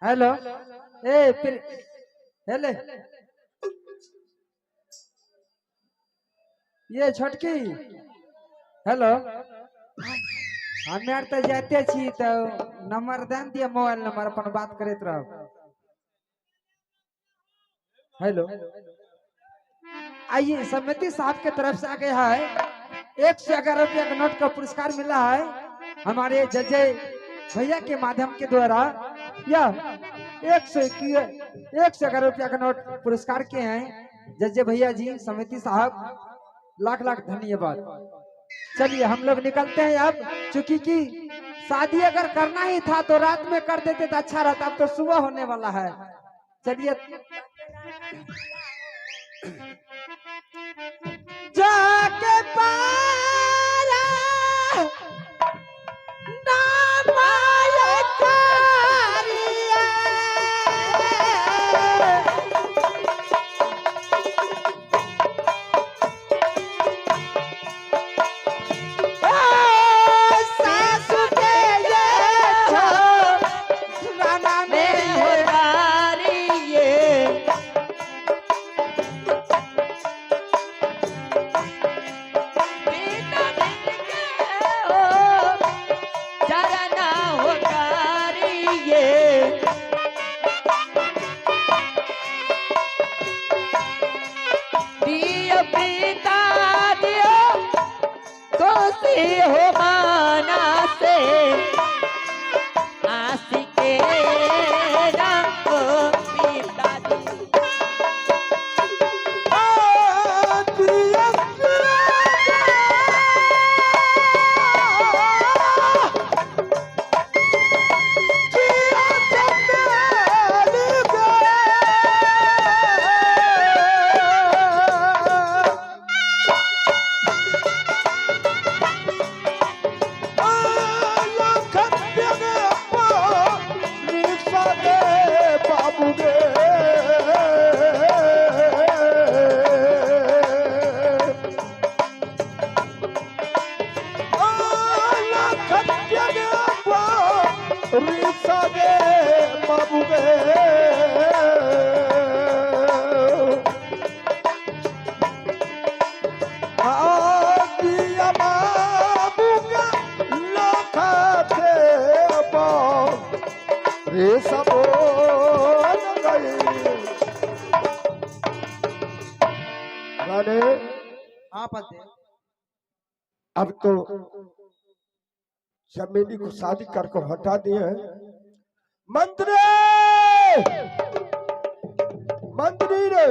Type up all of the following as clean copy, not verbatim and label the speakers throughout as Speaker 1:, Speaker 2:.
Speaker 1: Hello ए हेले ये छोटकी हेलो हमे आर तऽ जाइते छी तऽ नंबर दे दिअ मोबाइल नंबर अपन बात करैत रहब। हेलो आइए समिति साहब के तरफ से आ गया है 111 रुपया का नोट का पुरस्कार मिला है हमारे जजे भैया के माध्यम के द्वारा। यह 111 रुपया का नोट पुरस्कार के हैं जजे भैया जी समिति साहब, लाख लाख धन्यवाद। चलिए हम लोग निकलते हैं अब, चूंकि की शादी अगर करना ही था तो रात में कर देते तो अच्छा रहता, अब तो सुबह होने वाला है। चलिए जाके पारा
Speaker 2: अब तो चमेली को शादी करके हटा दिए हैं। मंत्री मंत्री रे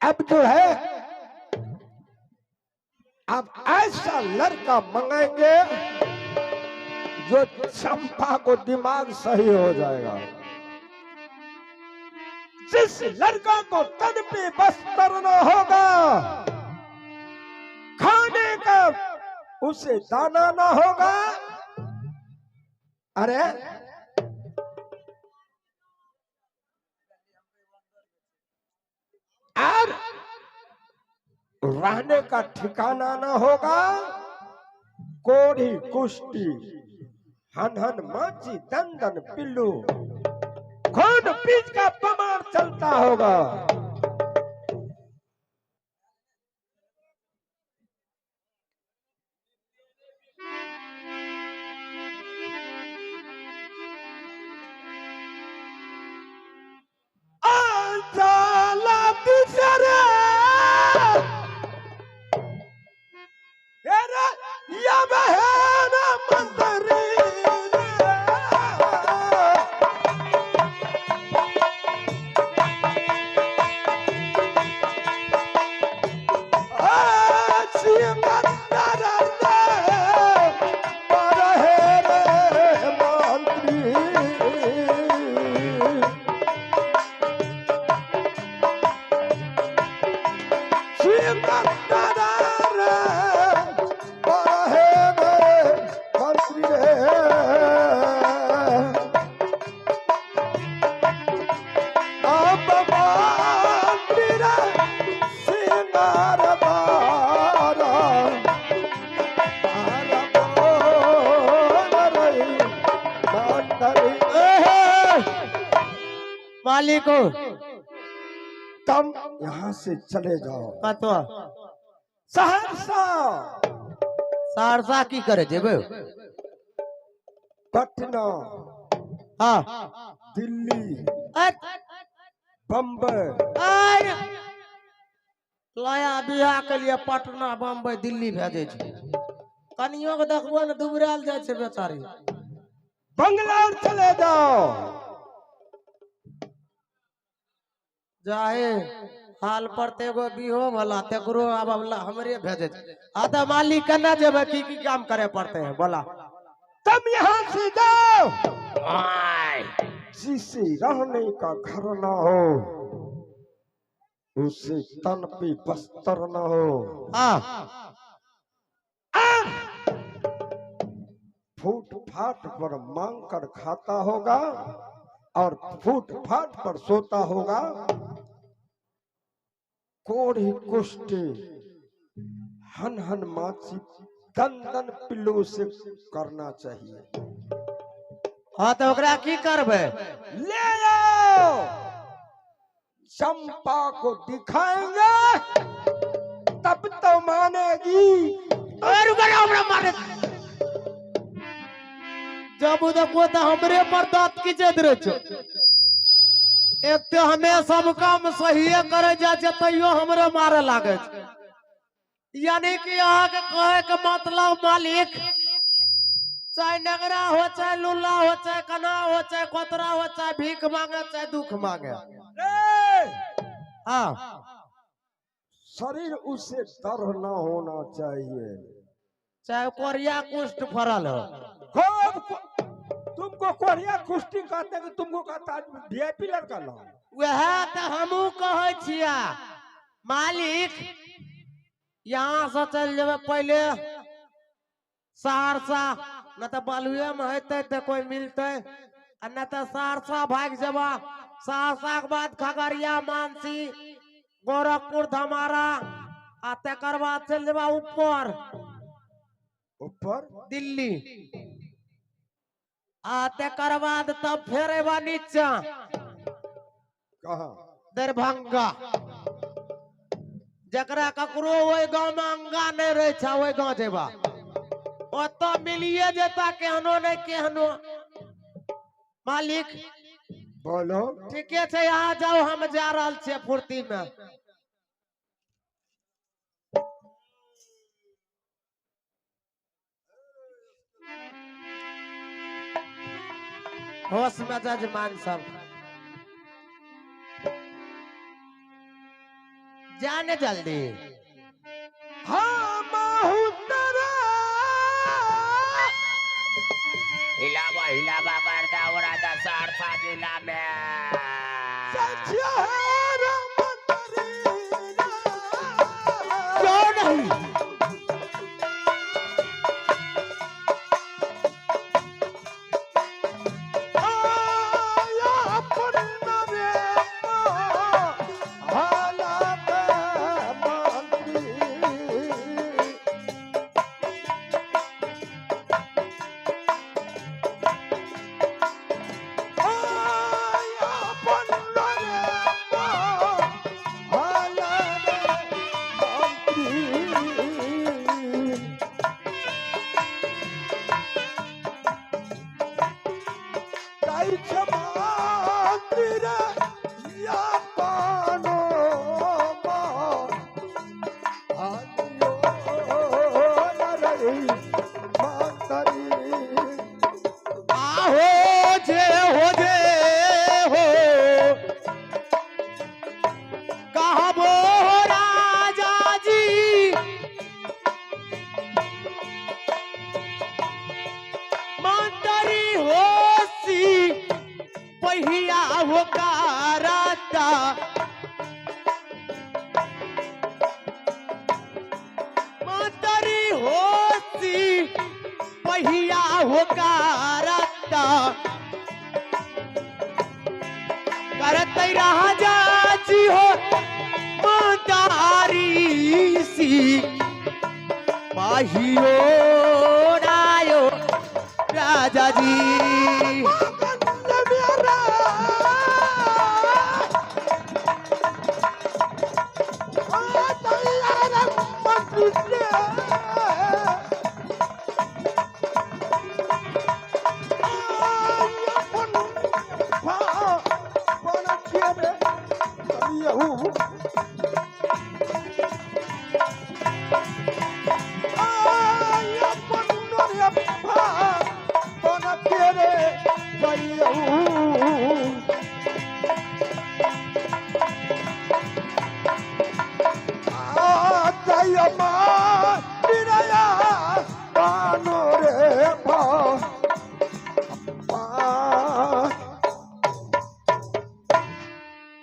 Speaker 2: अब जो है अब ऐसा लड़का मंगाएंगे जो चंपा को दिमाग सही हो जाएगा। जिस लड़का को तन पे बस्तर न होगा, खाने का उसे दाना ना होगा। अरे और रहने का ठिकाना ना होगा। कोढ़ी कुश्ती हन हन माची दंदन पिल्लू खून बीज का पमार चलता होगा।
Speaker 3: मालिक
Speaker 2: तुम यहाँ से चले जाओ।
Speaker 3: कतो?
Speaker 2: सहरसा।
Speaker 3: सहरसा की करे जेबै?
Speaker 2: पटना।
Speaker 3: हाँ।
Speaker 2: दिल्ली। बम्बई।
Speaker 3: अरे लाया बियाह के लिए पटना बम्बई दिल्ली भेजै छै। कनियो के देखबो ने दुबरायल जाइ छै बेचारी।
Speaker 2: बंगलौर चले जाओ।
Speaker 3: जाहे हाल पर ते एगो बिहो भला तेकरो आब हमरे भेजै छै। आ तऽ मालिक केना जेबै, की की काम करे पड़ते है बोला?
Speaker 2: तुम यहाँ से जाओ। जिसे रहने का घर ना हो उसे तन पे बस्तर न हो।
Speaker 3: हाँ।
Speaker 2: फूट फाट पर मांग कर खाता होगा और फूट फाट पर सोता होगा। कोढ़ी कुष्ठी हन हन माछी दन दन पिल्लू से करना चाहिए।
Speaker 3: हाँ तो ओकरा की करबै?
Speaker 2: ले आओ, चंपा को दिखाएंगे तब तो मानेगी।
Speaker 3: अरे रुको ना, हमरा मारे जब देखो तो हमरे पर दांत खींचैत रहे छौ। एक तो हमें सब काम सहिए करे जाय छै तैयो हमरे मारे लागे छै। यानी कि अहाँ के कहे के मतलब मालिक चाहे नगरा हो चाहे लुल्ला हो चाहे कना हो चाहे कोतरा हो चाहे भीख मांगे चाहे दुख मांगे। हाँ।
Speaker 2: शरीर उसे दर्द न होना चाहिए।
Speaker 3: चाहे कोरिया कुष्ठ फरल हो।
Speaker 2: खूब तुमको कोरिया कुष्ठी कहते हैं, तुमको कहता वीआईपी लड़का ला।
Speaker 3: वह तो हमू कहै छिया मालिक यहाँ से चल जेबै पहले सहरसा, न तो बलुए में हेतै तो कोई मिलतै, आ न तो सहरसा भागि जेबा। सहरसा के बाद खगड़िया मानसी गोरखपुर धमारा आ तकर बाद चल जेबा ऊपर
Speaker 2: ऊपर
Speaker 3: दिल्ली आ तकर बाद तब फेर अयबा नीचा।
Speaker 2: कहाँ?
Speaker 3: दरभंगा। जकरा ककरो ओहि गाँव में अंगा नहीं रहे छै ओहि गाँव जेबा, ओतऽ मिलिए जेता केहनो नहीं केहनो। मालिक
Speaker 2: बोलो।
Speaker 3: ठीके छै, यहाँ जाओ हम जा रहल छियै फुर्ती में। होश में जजमान सब जाने जल्दी।
Speaker 2: हाँ
Speaker 4: हिलावा हिलावा गर्दा उड़ादा सहरसा जिला में।
Speaker 3: क्यों नहीं? आहो जे हो जे हो कहबो राजा जी मंतरी होसी पहिया हो कारता मंतरी होसी पहिया हो कारता करत राजा जी हो मंतारी सी पाहियो रायो राजा जी।
Speaker 2: भैयू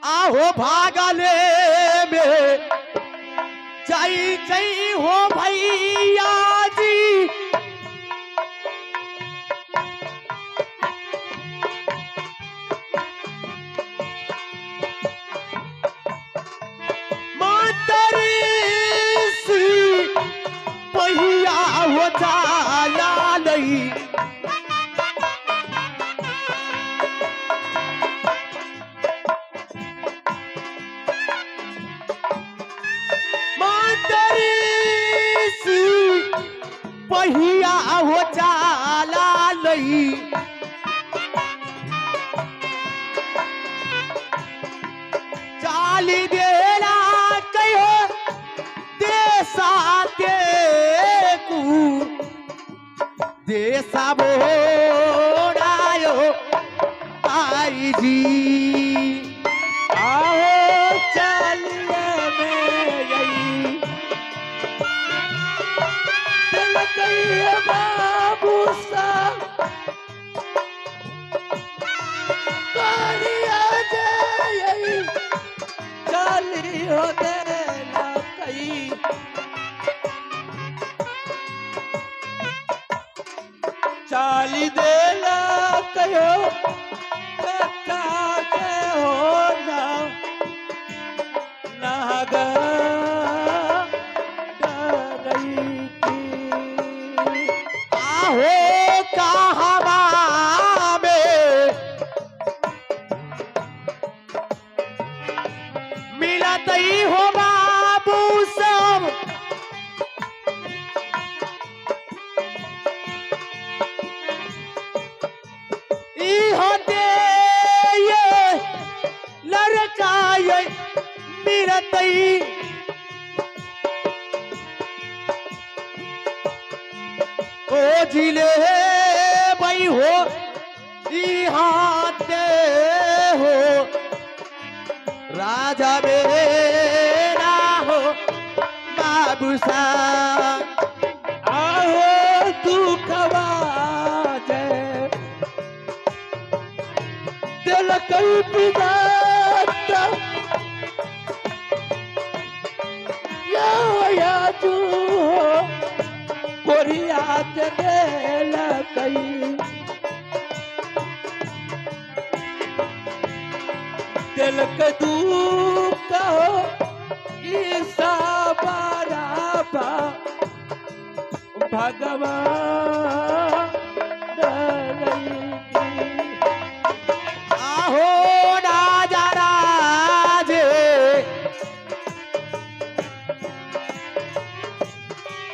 Speaker 3: आहो भागले में जय जय हो भैया जी। मातरी पहिया हो जाला नहीं पहिया हो जाला लई चाली देला कहो देसा ते कू देसा बोड़ायो आई जी।
Speaker 5: आओ चलिए में यही बाबू साहब चली हो देना कई चाली देना कहो के हो ना नागा
Speaker 3: आहो कहावा में मिलत ही हो बाबू सब इहो दे ये लड़का ये मिलत ही ओ जिले भाई हो इहाते हो राजा मेरा हो बाबू सा।
Speaker 5: आहो दुखवा जय दिल कई पिदाता या जू कोरिया देल कई दिल के दुख हो ईसा बाराबा भगवान।
Speaker 3: आहो राजा राजे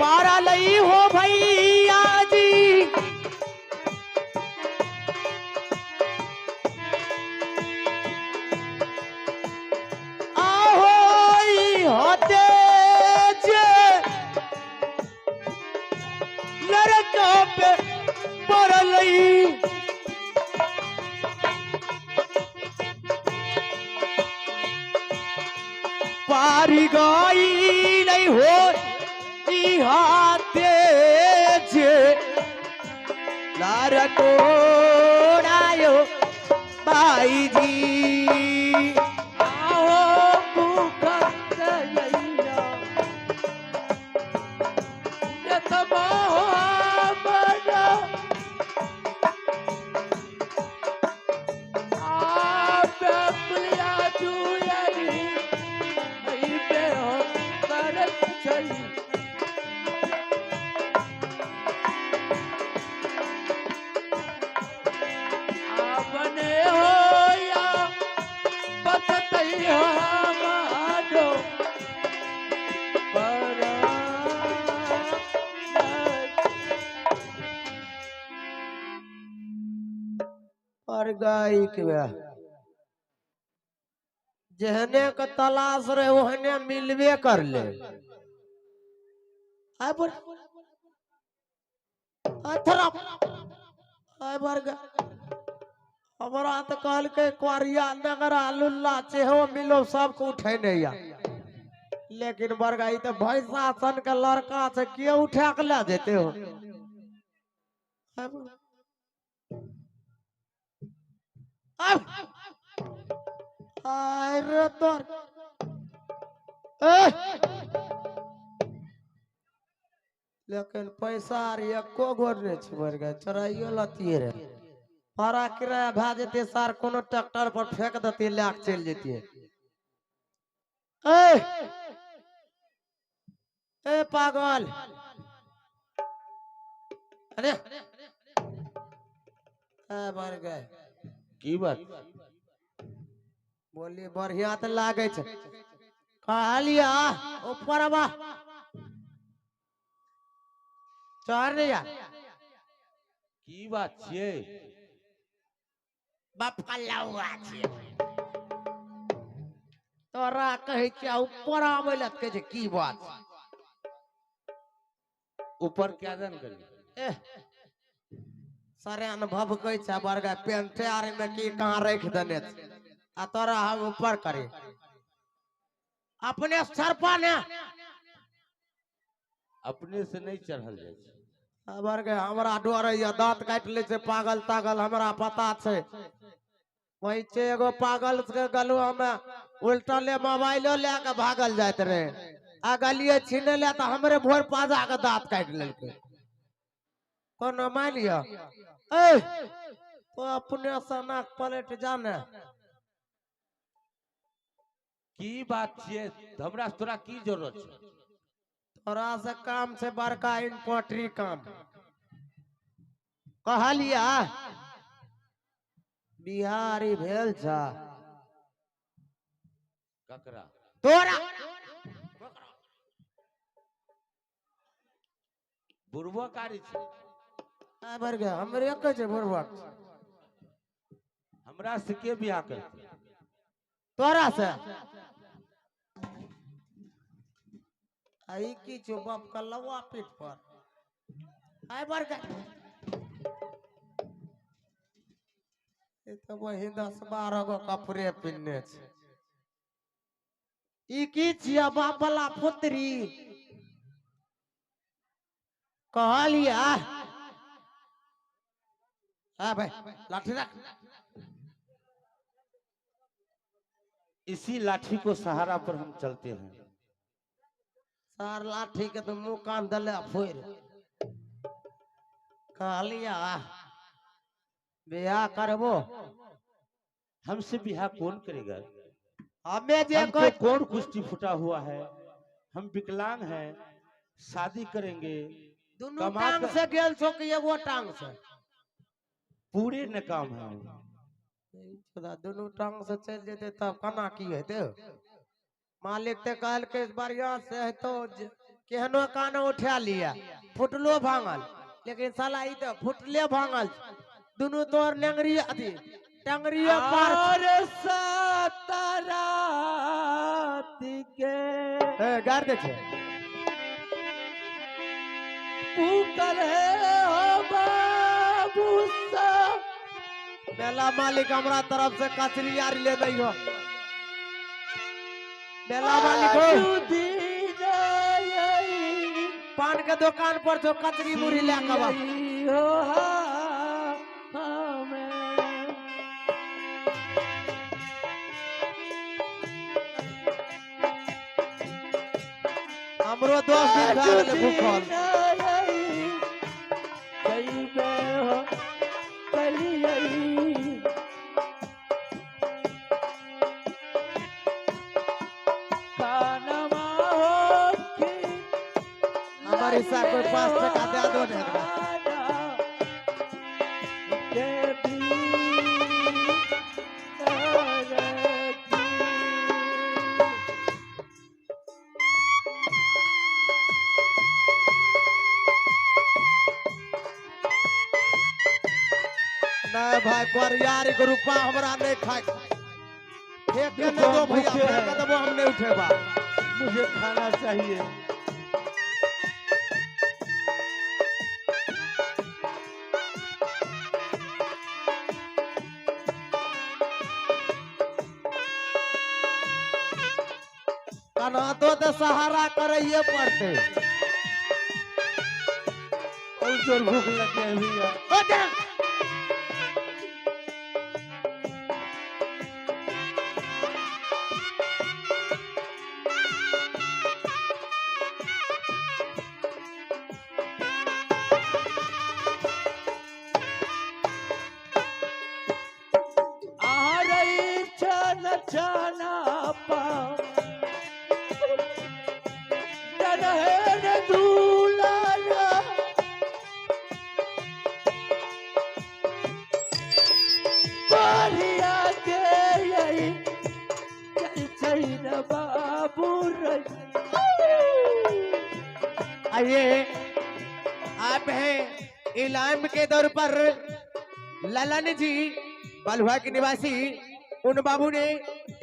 Speaker 3: पारा लई हो भैया जी। आहो होते जे नरक पे पड़लई पारी गई नहीं हो इहाते जे लारकोड़ायो बाई जी।
Speaker 5: आहो भूखत यैया मना आप पुलिया जुयरी पे हो करत छई आपने हो या पततई हमारो पर
Speaker 2: और गाय के ब्याह
Speaker 3: जेहने के तलाश रहे ओहने मिलबे कर ले। आय पर अथरा आय वर्ग हमरा तऽ कहलकै क्वारिया नगरा लुल्ला चेहो मिलो सबके उठेने या, लेकिन बरगा ई तऽ भैंसा सन के लड़का छै, के उठा के लए जेते हो? अरे तोर लेकिन पैसा आर एको गो नहि छै बरगा, चोराइयो लतियै रे, भाड़ा किराया भए जेतै सार, कोनो ट्रैक्टर पर फेंक देतियै लए के चलि जेतियै। ए ए पागल, अरे ए बरगा
Speaker 5: की बात
Speaker 3: बोली? बढ़िया तऽ लागै छै। कहलिया ऊपर आबा, चढ़ ने यार।
Speaker 5: की बात छियै?
Speaker 4: बाप का लौआ छियै।
Speaker 3: तोरा कहै छियै ऊपर आबै लए कहै छै की बात?
Speaker 5: ऊपर क्या जान करी?
Speaker 3: एह सारे अनुभव कहै छै बरगा पेंटे आर में की कहाँ राखि देने छै, आ तोरा हम ऊपर करी अपने सरपा ने।
Speaker 5: अपने से नहीं चढ़ल जाइ छै।
Speaker 3: बरगे हमरा डर होइया, दांत काटि लै छै पागल तागल, हमरा पता छै। वही छै एगो पागल के गलुआ में उल्टले मोबाइलो लए के भागल जाइत रहे, आ गलिए छीने ले तऽ हमरे भोर पाजा के दांत काटि लेलकै। कोनो मानि लिअ ए तो अपने से नाक पलट जाने।
Speaker 5: की बात छियै? हमरा तोरा की जरूरत छै?
Speaker 3: तोरा से काम छै बड़का इम्पोर्टरी काम। कहलिया बिहारी भेल छ
Speaker 5: ककरा?
Speaker 3: तोरा
Speaker 5: बुढ़बो कारी छै।
Speaker 3: बरगे हमरे कहै छै बुढ़बा।
Speaker 5: हमरा से के बियाह करतै?
Speaker 3: तोरा से? आई की छौ बाप का लवा पीठ पर? आइ बरगे ई तऽ वही 10-12 गो कपड़े पिन्ने छै। ई की छियै बाप वाला पुत्री? कहलिया हाँ भाई लाठी रख।
Speaker 5: इसी लाठी को सहारा पर हम चलते हैं।
Speaker 3: सार लाठी के तो मुंह कान दले फोड़। कहलिया बियाह करबो?
Speaker 5: हमसे बियाह कौन करेगा?
Speaker 3: हमें जे
Speaker 5: हमको कौन कुश्ती फुटा हुआ है, हम विकलांग हैं, शादी करेंगे।
Speaker 3: दोनों टांग से गेल छो कि एगो टांग से?
Speaker 5: पूरे नकाम है।
Speaker 3: दोनों टांग से चल जेते तब केना की हेतै? मालिक ते कहलकै बढ़िया से हेतौ, केहनो कानो उठा लिया, फुटलो भांगल, लेकिन साला ई तऽ फुटले भांगल, दुनू तोर लेंगरी अथी टंगरियो पार।
Speaker 5: सतरात के
Speaker 3: ए गार दे छै
Speaker 5: पुकर हो बाबू सा।
Speaker 3: मेला मालिक हमरा तरफ से कचरी आर ले दैहो। मेला मालिक हो पान के दुकान पर जो कचरी मुरी ले के आवा। हमरो दोस्त दिन भए गेलै भूखल। हमारे हिस्सा कोई 5 टका दे दो ने। नहीं भाई कोरियारी के रुपा हमरा नहीं खाए, फेंक के नहीं दो भैया, फेंक देबो हम नहीं उठेबा।
Speaker 5: मुझे खाना चाहिए।
Speaker 3: कना तो सहारा करैये पड़ते।
Speaker 5: बहुत जोर भूख लग गई भैया। आ रही छन छना पा
Speaker 3: आइए आप हैं इलाम के दौर पर ललन जी बलुआ के निवासी, उन बाबू ने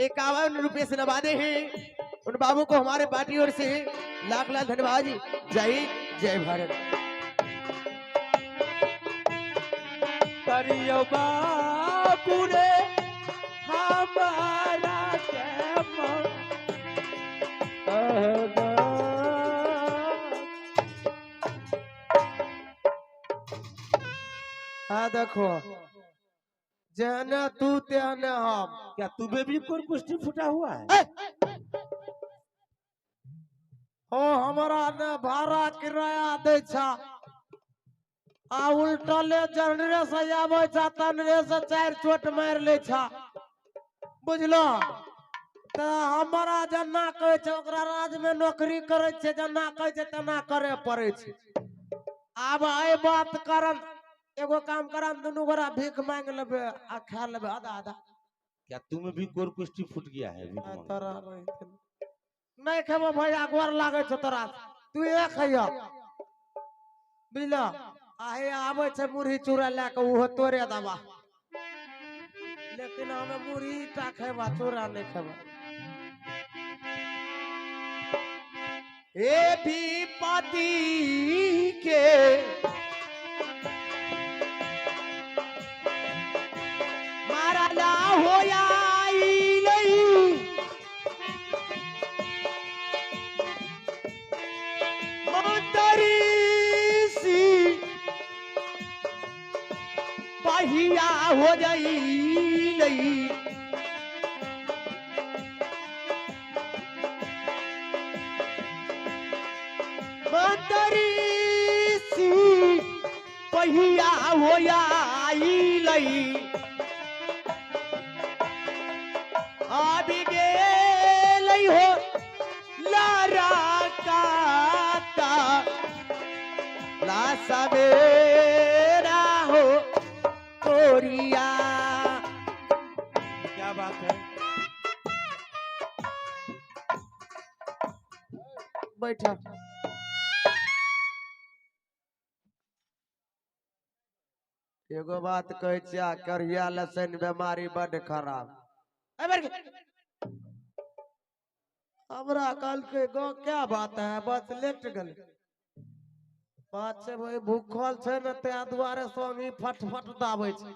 Speaker 3: 51 रुपए से नवाजे हैं। उन बाबू को हमारे पार्टी ओर से लाख लाख धन्यवाद। जय जय भारत।
Speaker 5: करियो बाबू रे हमारा
Speaker 3: हाँ देखो जहने तू तेहने हम।
Speaker 5: क्या तुम्हें भी कोई कुश्ती फूटा हुआ है?
Speaker 3: हो हमारा ने भाड़ा किराया दे छा आ उल्टले जनरे से आबै छा तनरे से 4 चोट मार ले छा, बुझलो? त हमारा जना कहै छै ओकरा राज में नौकरी करै छै, जना कहै छै तना करे पड़ै छै। आब एहि बात करम एगो काम करम दुनू गोरा भीख मांग लेबे आ खा लेबे आधा आधा।
Speaker 5: क्या तुम्हें भी कोर कुश्ती फूट गया है?
Speaker 3: तोरा नहीं खेबो भैया, गोर लागे छौ तोरा, तू एक खैया बुझलो? आहे आबै छै मुरही चूड़ा लए के ओहो तोरे दबा, लेकिन हमे मुरही टा खेबा चूड़ा नहीं खेबा। ए भी पति के मारा हो पहिया हो जाई नहीं। मंतरी सी पहिया हो आई लई आबि गेलै हो लारा काता ला सवेरा हो कोरिया।
Speaker 5: क्या बात है?
Speaker 3: बैठा एगो बात कहै छिया, करिया लसन बीमारी बड खराब। हमरा कहलकै गो क्या बात है, बस लेट गेल बात छै भाई, भूखल छै ने तै दुआरे स्वामी फटफट दाबै छै।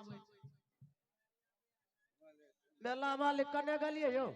Speaker 3: मेला मालिक कने गेलियै यौ?